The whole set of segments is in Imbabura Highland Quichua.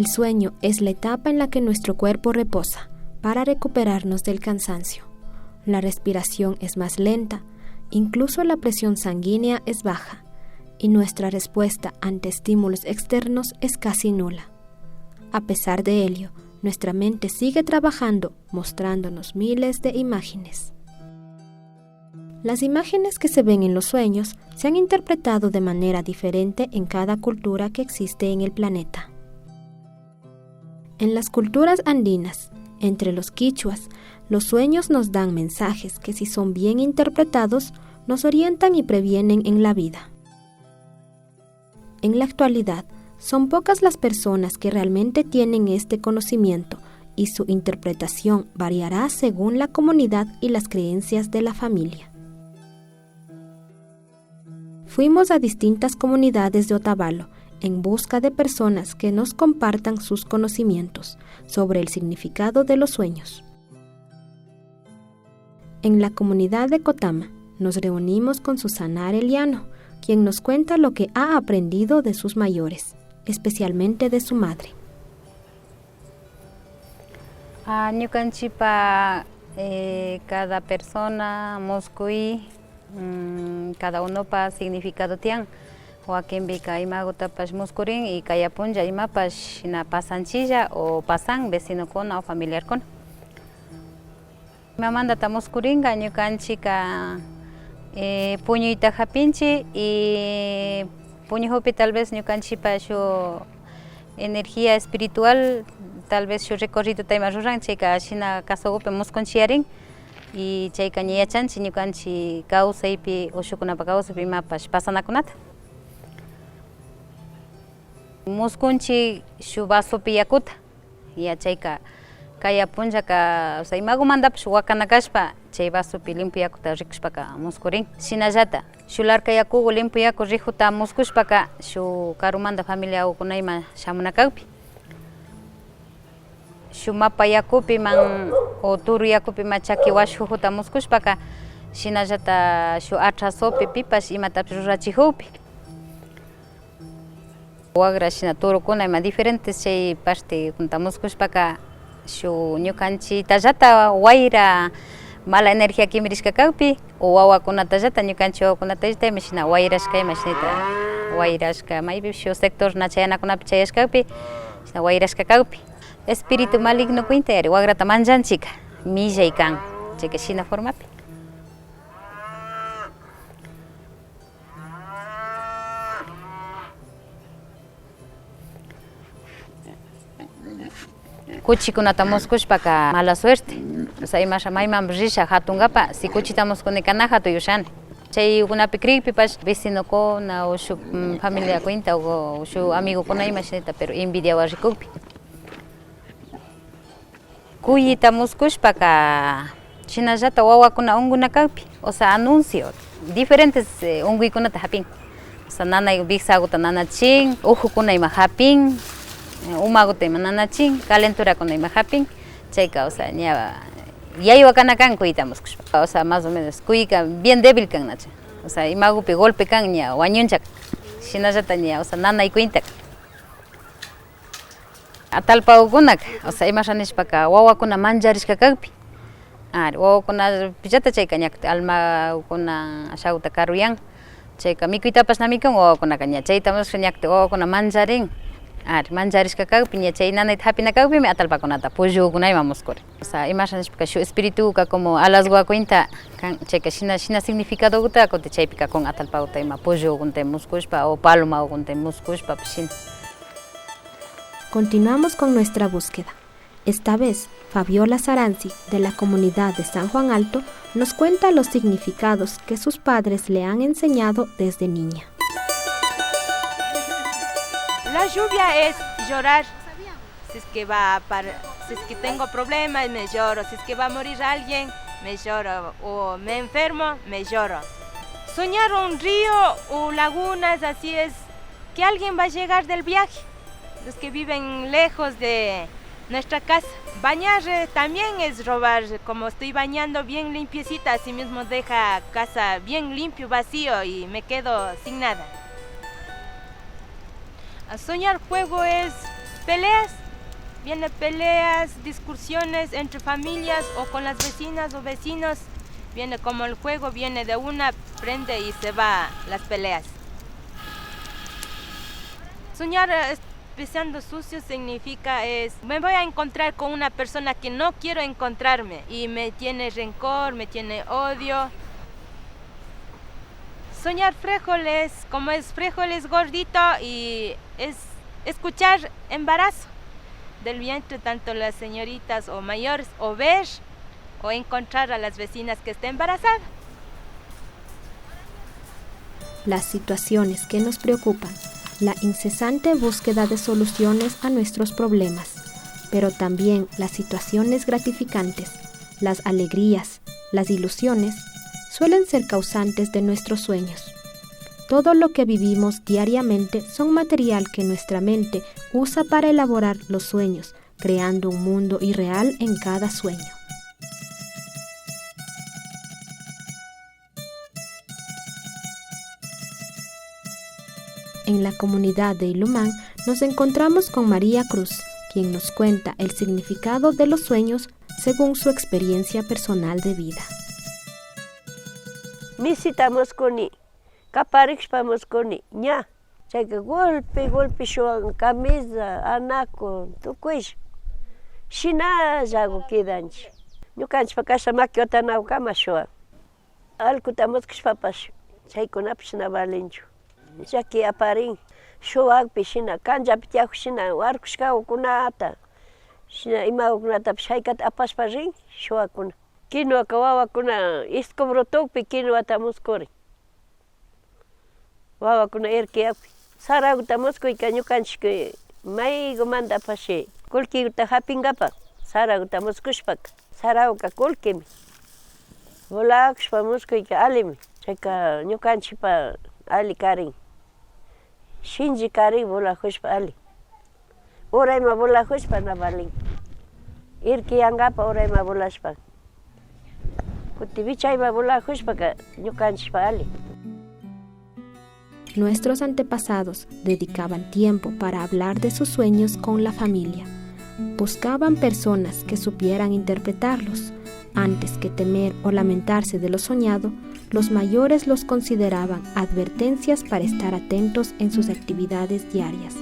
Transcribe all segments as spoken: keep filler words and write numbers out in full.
El sueño es la etapa en la que nuestro cuerpo reposa para recuperarnos del cansancio. La respiración es más lenta, incluso la presión sanguínea es baja, y nuestra respuesta ante estímulos externos es casi nula. A pesar de ello, nuestra mente sigue trabajando, mostrándonos miles de imágenes. Las imágenes que se ven en los sueños se han interpretado de manera diferente en cada cultura que existe en el planeta. En las culturas andinas, entre los quichuas, los sueños nos dan mensajes que, si son bien interpretados, nos orientan y previenen en la vida. En la actualidad, son pocas las personas que realmente tienen este conocimiento y su interpretación variará según la comunidad y las creencias de la familia. Fuimos a distintas comunidades de Otavalo en busca de personas que nos compartan sus conocimientos sobre el significado de los sueños. En la comunidad de Cotama nos reunimos con Susana Arellano, quien nos cuenta lo que ha aprendido de sus mayores, especialmente de su madre. Ah, ñukanchipa, eh, cada persona, muskuy, mm, cada unopa significado tiyan. Wakinpika imagutapash muskurin y kaya punlla imapash shina pasanchilla o pasan vecinokuna o familiarkuna. Imamandata muskurinka, ñukanchika, eh, puñuyta japinchi y puñujupi tal vez ñukanchipa shuk energía espiritual, tal vez shuk recorridota ima ruran, chayka shina kasugupi muskunchi yarin, y chayka ña yachanchi ñukanchi kawsaypi, ushukunapa kawsaypi imapash pasanakunata. Muskunchi shuk vasopi yakuta, ya chayka kaya punllaka, o sea, imagumandapash wakana kashpa, chay vasopi limpu yakuta rikushpaka muskurin. Shinallata, shuk larka yakugu limpu yaku rijuta muskushpaka, shuk karumanda familia wawakuna ima shamuna kakpi. Shuk mapa yakupiman o turu yakupiman chaki washujuta muskushpaka, shinallata shuk atrasopi pipash imatapish rurachijukpi. Wagra shina turukuna ima diferentes chay partekunata muskushpaka, shuk ñukanchitallata wayra mala energía kimirishka kakpi, o wawakunatallata, ñukanchi wawakunatallata ima shina wayrashka, ima shinita wayrashka, maybe shuk sector na chayanakunapi chayashka kakpi, shina wayrashka kakpi. Espíritu maligno kuinta yari, wagrata manchanchika, millay kan, chayka shina formapi. Kuchikunata muskushpaka mala suerte. O sea, imasha mayman risha jatunkapa, si kuchita muskunika na jatuy ushani. Chaykunapi krikpipash vecinokuna o shuk, mm, familia cuenta o shuk amigokuna imashinita, pero envidiawan rikukpi. Kuyita muskushpaka, shinallata wawakuna unkuna kakpi, o sea, anuncio, diferentes, eh, unkuykunata japin. O sea, nanay wiksaguta nanachin, ujukuna ima japin, eh, umaguta ima nanachin, calenturakuna ima japin, chayka, o sea, ña yaywa kana kan kuyita muskushpa. O sea, más o menos, kuyika bien débil kan nachu. O sea, imagupi golpe kan, ña wañuncha kan. Shinallata ña, o sea, nanay cuenta kan. Atallpagukunaka, o sea, imasha nishpaka, wawakuna mancharishka kakpi. Ari, wawakunapillata chayka ña kutin almagukuna ashaguta karuyan. Chayka mikuytapash na mikun, wawakunaka ña chayta mushka ña kutin wawakuna mancharin. Ari, mancharishka kakpi, ña chay nanayta japina kakpimi atallpakunata pullukuna ima muskurin. O sea, imasha nishpaka shuk espirituka como alasguwa cuenta kan, chayka shina, shina significadoguta kutin chaypika kun atallpaguta ima pullukuna muskushpa o palomagukunata muskushpa, shina. Continuamos con nuestra búsqueda. Esta vez, Fabiola Saranzi, de la comunidad de San Juan Alto, nos cuenta los significados que sus padres le han enseñado desde niña. La lluvia es llorar. Si es que va a par-, si es que tengo problemas, me lloro. Si es que va a morir alguien, me lloro. O me enfermo, me lloro. Soñar un río o lagunas, así es, que alguien va a llegar del viaje. Los que viven lejos de nuestra casa. Bañar, eh, también es robar. Como estoy bañando bien limpiecita, así mismo deja casa bien limpio, vacío y me quedo sin nada. A soñar fuego es Peleas, viene peleas, discusiones entre familias o con las vecinas o vecinos. Viene como el juego, viene de una, prende y se va las peleas. Soñar, eh, es- Pisando sucio significa es, me voy a encontrar con una persona que no quiero encontrarme y me tiene rencor, me tiene odio. Soñar frijoles, como es frijoles gordito y es escuchar embarazo del vientre, tanto las señoritas o mayores, o ver o encontrar a las vecinas que está embarazada. Las situaciones que nos preocupan, la incesante búsqueda de soluciones a nuestros problemas, pero también las situaciones gratificantes, las alegrías, las ilusiones, suelen ser causantes de nuestros sueños. Todo lo que vivimos diariamente son material que nuestra mente usa para elaborar los sueños, creando un mundo irreal en cada sueño. En la comunidad de Ilumán nos encontramos con María Cruz, quien nos cuenta el significado de los sueños según su experiencia personal de vida. Misita muskuni, kaparishpa muskuni, ña. Chayka golpe, golpe shuwan camisa, anaku, tukuylla. Shinallagu kidanchik. Ñukanchikpa kashna maki watanakukama shuwan. Allkuta muskushpapash, chaykunapash na valinchu. Llaki aparin, shuwakpi shina, kanllapi tiyakuk shina, warkushkakukunata, shina imakukunatapash haykata apashpa rin, shuwakuna. Kinuwaka wawakuna, isku brutukpi kinuwata muskurin. Wawakuna irkiyakpi. Saraguta muskuyka ñukanchik maygumantapash kullkiguta hapinkapak, saraguta muskushpaka. Saraguka kullkimi. Volakushpa muskuyka allimi. Chayka ñukanchikpa alli karin. Shinchi karin volakushpa alli. Urayman volakushpa na valin. Irkiyankapa urayman volashpa. Kutin wichayman volakushpaka ñukanchikpa alli. Nuestros antepasados dedicaban tiempo para hablar de sus sueños con la familia. Buscaban personas que supieran interpretarlos. Antes que temer o lamentarse de lo soñado, los mayores los consideraban advertencias para estar atentos en sus actividades diarias.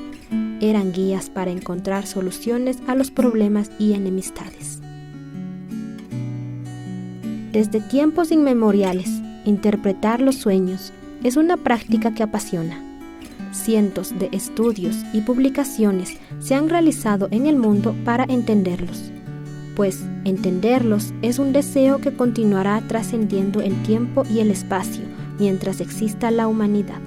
Eran guías para encontrar soluciones a los problemas y enemistades. Desde tiempos inmemoriales, interpretar los sueños es una práctica que apasiona. Cientos de estudios y publicaciones se han realizado en el mundo para entenderlos, pues entenderlos es un deseo que continuará trascendiendo el tiempo y el espacio mientras exista la humanidad.